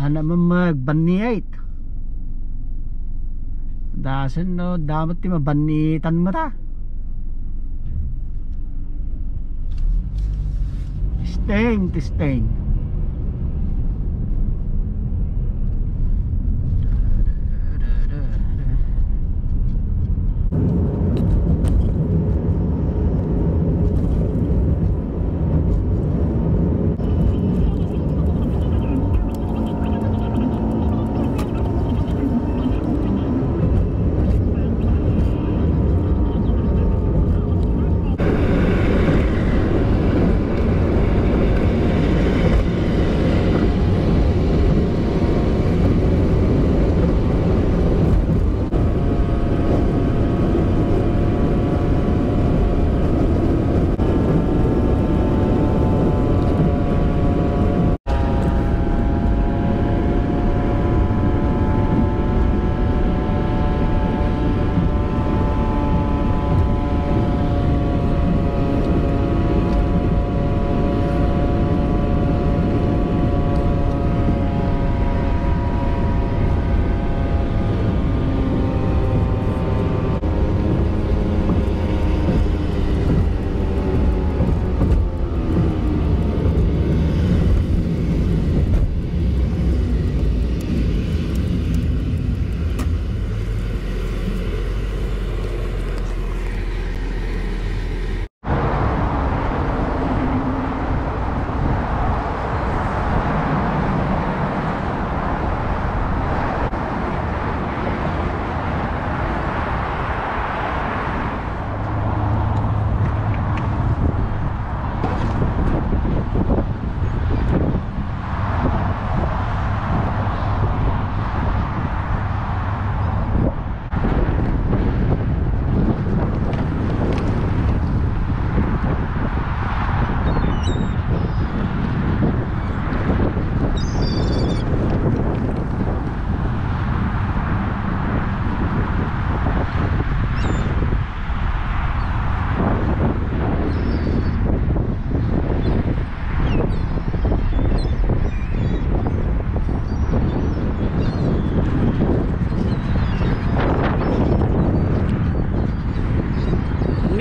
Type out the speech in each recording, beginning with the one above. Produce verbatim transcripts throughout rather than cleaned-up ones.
Ana mamag banniait. Dasen no, damat ti mabannitan mata. Testing, testing.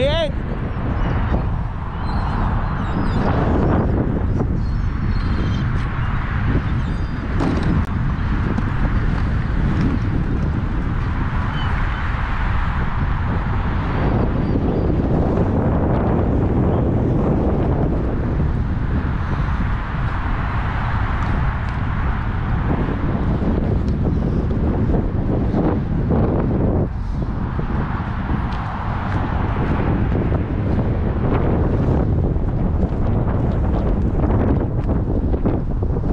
Nick!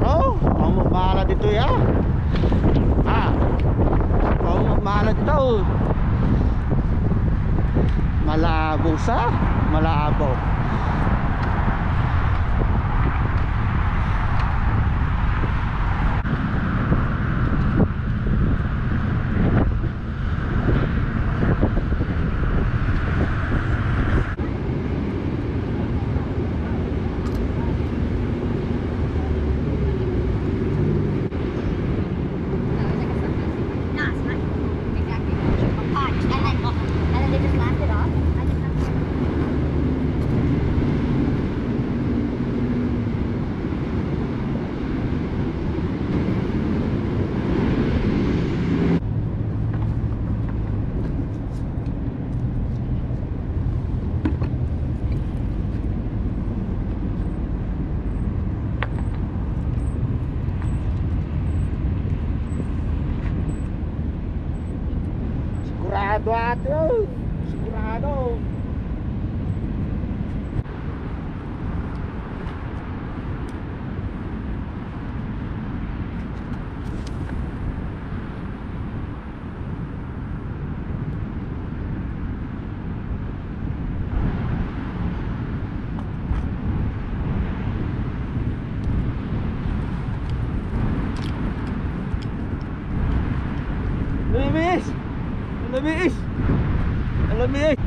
Oh, ang mala dito ya. Ah, ang mala dito. Malabo sa, malabo. Sigurado, ate, oy. Sigurado. Lumis! Lumis! Lumis!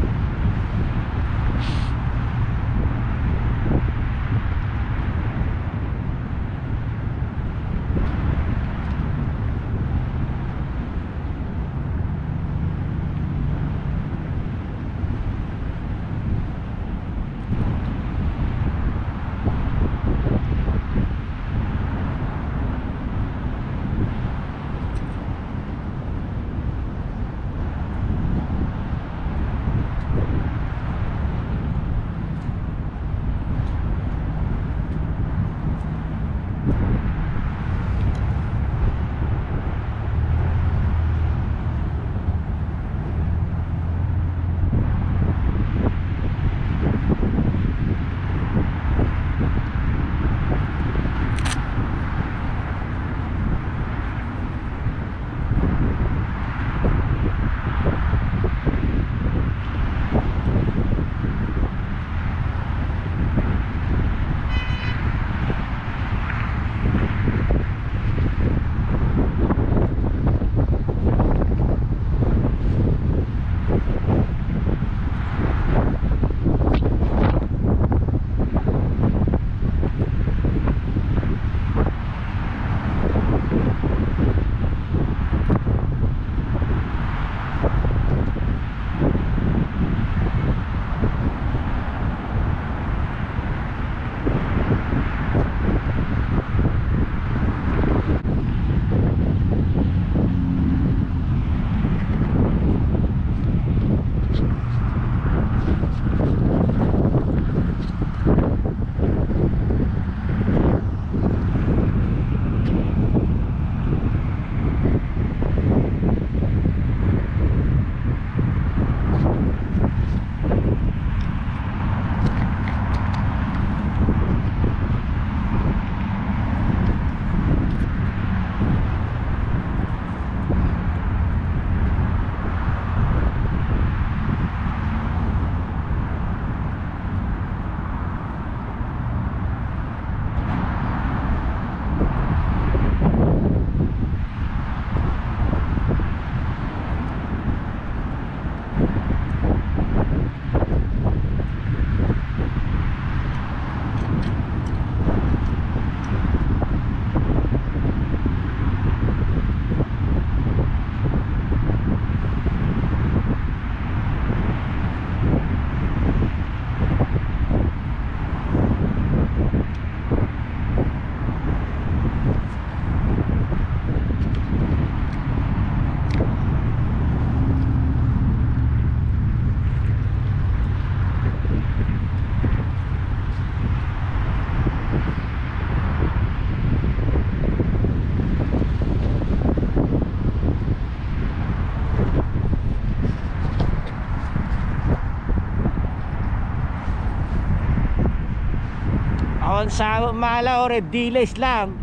Sa mala ore, dilis lang.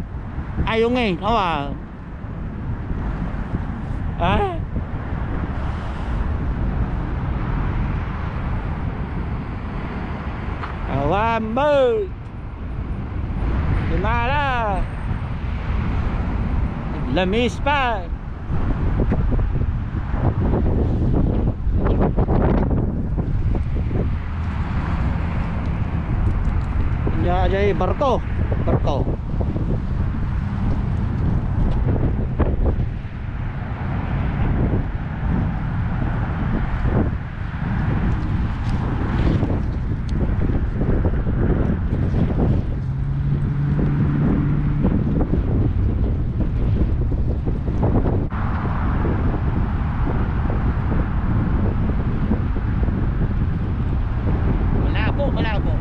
Ayungin, awa. Ha? Awa mo. Imala. Lamis pa. Nya, ajay barko. Barko. Malabo, malabo.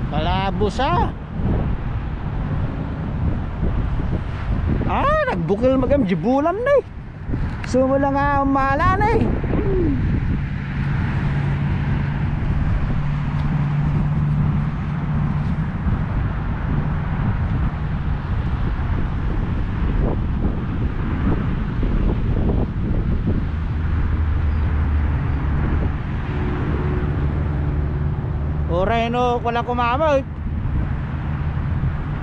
Kalabusa. Ah, nagbukel magam di bulan na eh. Sumula nga umala na eh. Uray no, wala kumama eh.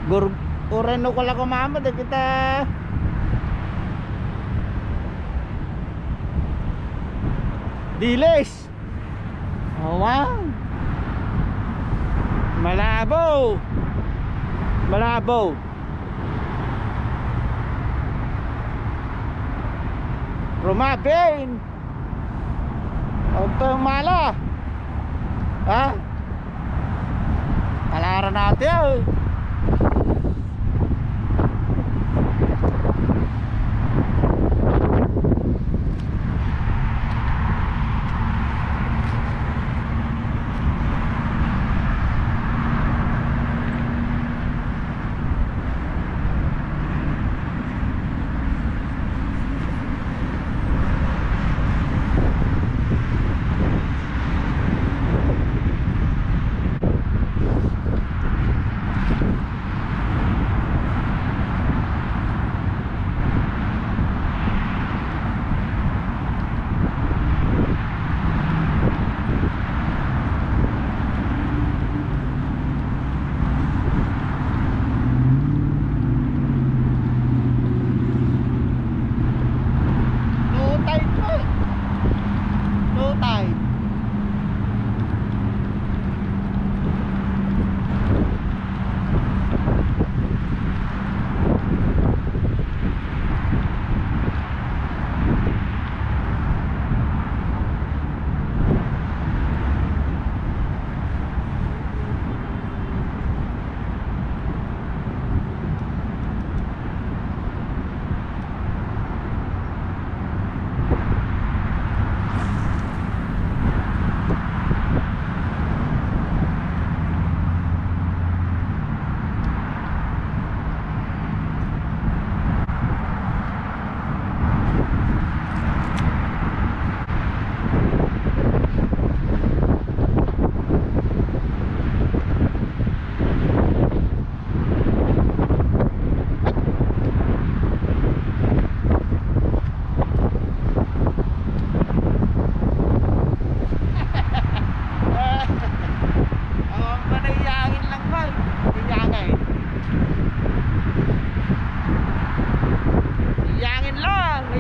Gur-, uray no, wala kumama, dagita. Dilis. Awan. Malabo. Malabo. Rumabin. Oto mala. Ha? Alara natin, eh.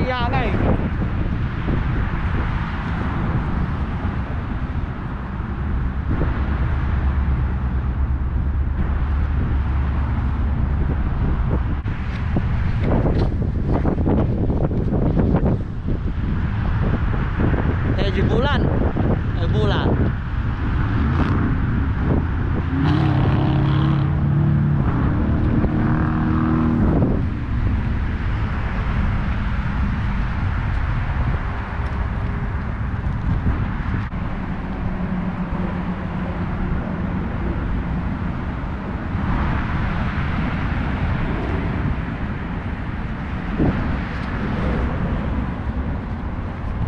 Yan ay. Tayo di bulan. Ay, bulan.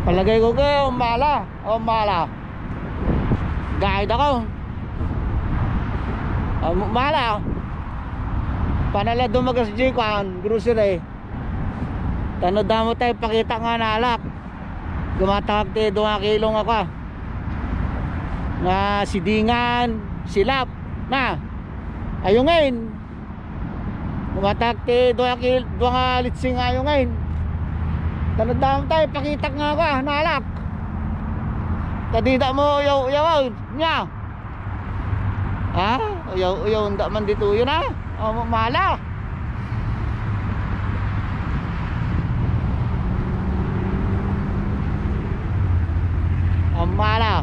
Palagay ko kay ummala, ummala. Guide ako. Ummala. Panala dumagas di kwan, grocery. Tano damo tayo pakita nga nalak. Gumatawag ti dua nga kilo nga kwa. Nga sidingan, silap. Na. Ayungin. Gumatawag ti dua nga kil-, dua nga litsi nga ayungin. Tano damo tayo pakita nga kwa, nalak. Tadida mo uyaw-uyaw, nya. Ha? Uyaw-uyaw, anda man ditoy na. Ummala. Ummala.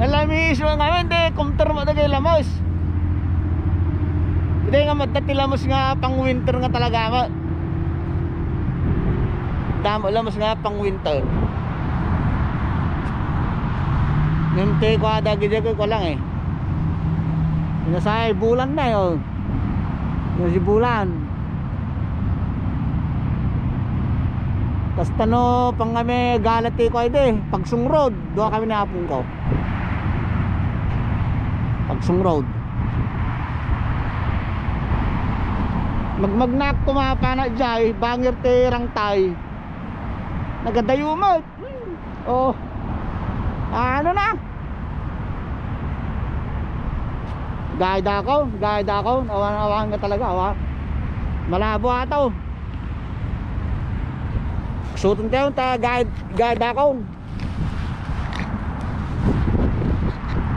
Nalamis mo nga, hindi, kumter mo dagay lamus. Hindi nga madda ti lamus nga pang winter nga talaga mo. Damo lamus nga pang winter. Yung te ko ada gidya ko lang eh. Pinasay bulan na yun. Yung si bulan. Kasta no, pang kami galat ko ay di. Pagsungrod. Dua kami ni apong ko. Pagsungrod. Magmagnak ko mapana jay, bangir ti rangtay. Nagadayo met. Oh. Ano na? Guide ako, guide ako. Awan, awan nga talaga, awan. Malabo ato. Sutong tayo, ta guide, guide ako.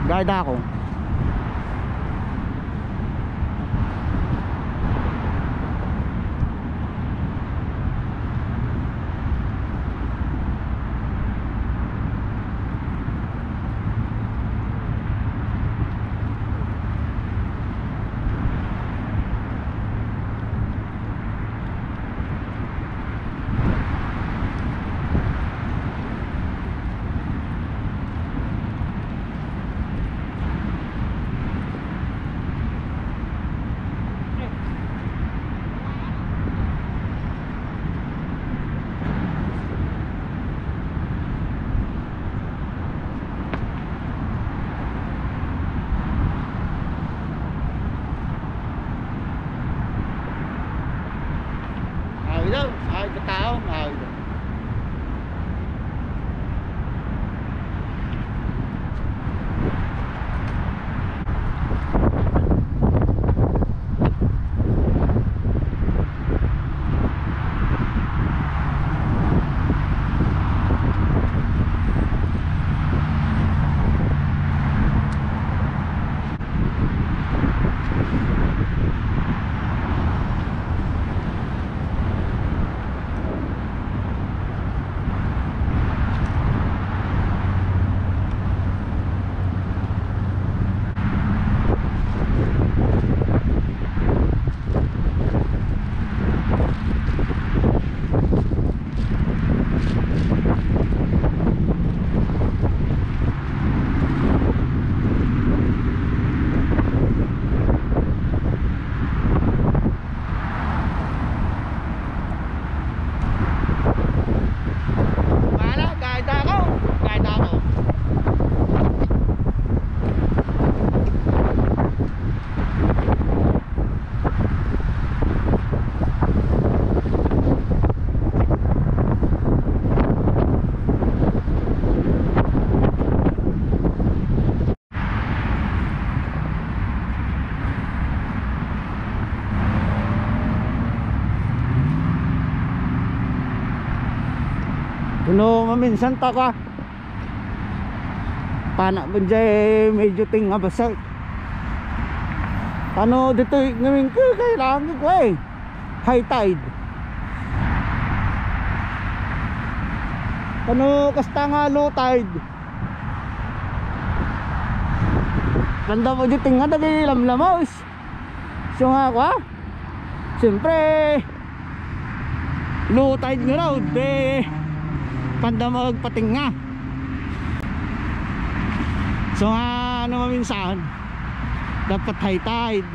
Guide ako. Awid daw, awid ka tao, awid daw. No, maminsan ta ka. Pana mo jay medyo ting nga basag. Ano ditoy ngamin ko, kailangan ko eh. High tide. Ano kasta nga low tide? Tanda mo dito nga dagay lamlamaw. So nga kwa, siyempre, low tide nga raw, de, pandamag pating nga. So nga, ano maminsan, dapat high tide.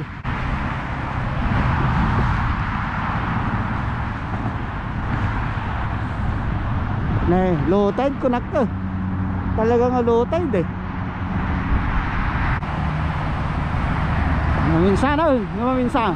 Ne, low tide ko nak, eh. Talaga nga low tide, eh. Maminsan, oh, maminsan.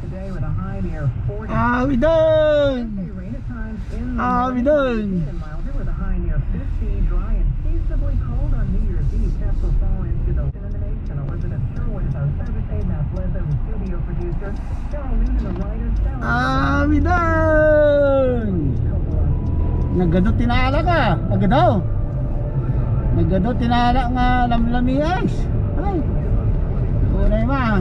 Today with a high near forty. Awidon! Rain at times in the morning, Awidon! With a high near fifty, dry and seasonably cold on New Year's Eve. Temps will fall into the Awidan! Nagado tinala ka. Nagado. Nagado tinala nga lamlamias. Ay. Unay ma.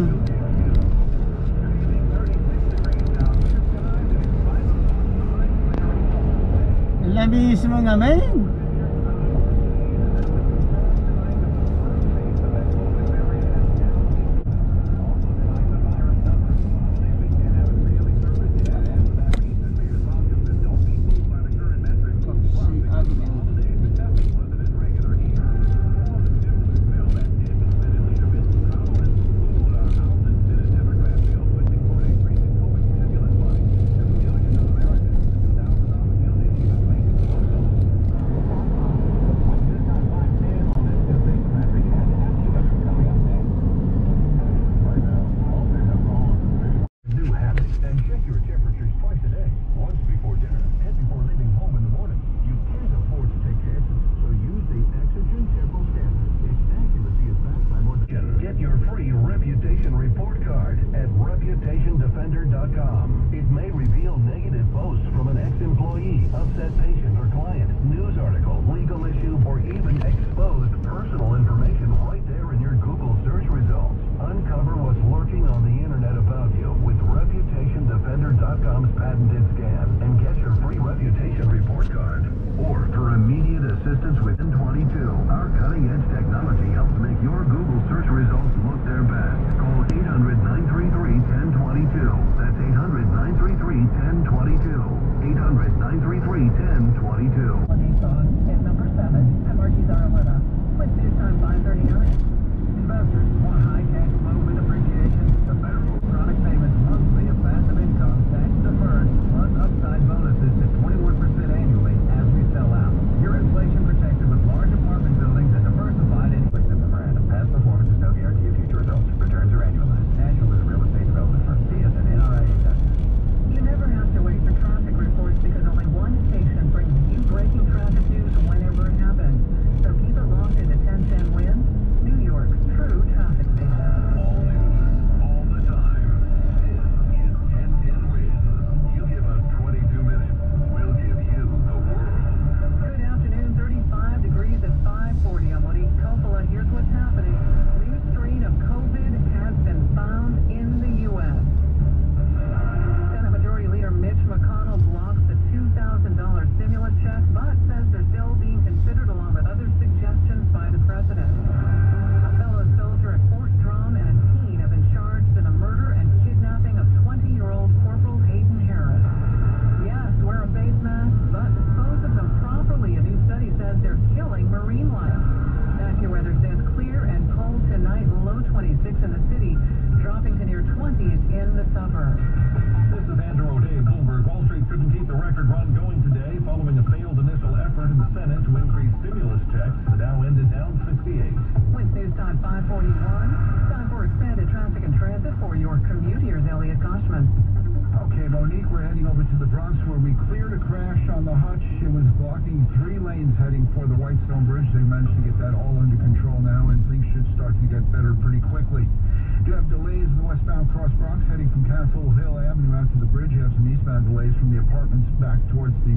Lamis mo nga, men. New habits and check your temperatures twice a day. Once before dinner and before leaving home in the morning. You can't afford to take chances, so use the Exogen Tempo Scanner. Its accuracy is backed by more than Get your free reputation report card at reputation defender dot com. It may reveal negative posts from an ex-employee, upset patient or client, news article, legal issue, or even exposed personal information right there in your Google search results. Uncover what's lurking on the internet about you with reputation defender dot com's patented scan and get your free reputation report card. Or for immediate assistance with ten twenty-two, our cutting-edge technology helps make your Google search results look their best. Call eight hundred, nine three three, ten twenty-two. That's eight hundred, nine three three, ten twenty-two. Eight hundred, nine three three, ten twenty-two. Nissan at number seven, M R T Daralena, with news time five thirty-nine. Investors want high cash flow with appreciation. The federal product payments monthly of passive income, tax deferred, plus upside bonuses to twenty-one percent annually as we sell out. Your inflation protected with large apartment buildings and diversified in with the brand. Past performance is no guarantee of future results. Returns are annualized. National is a real estate development firm. T S N N R I A. You never have to wait for traffic reports because only one station brings you breaking traffic news. Suburbs. This is Andrew O'Day, Bloomberg. Wall Street couldn't keep the record run going today following a failed initial effort in the Senate to increase stimulus checks. The Dow ended down sixty-eight. With News Talk five forty-one, time for expanded traffic and transit for your commute. Here's Elliot Koshman. Okay, Monique, we're heading over to the Bronx where we cleared a crash on the Hutch. It was blocking three lanes heading for the Whitestone Bridge. They managed to get that all under control now, and things should start to get better pretty quickly. Do have delays in the westbound cross Bronx heading from Castle Hill Avenue out to the bridge. You have some eastbound delays from the apartments back towards the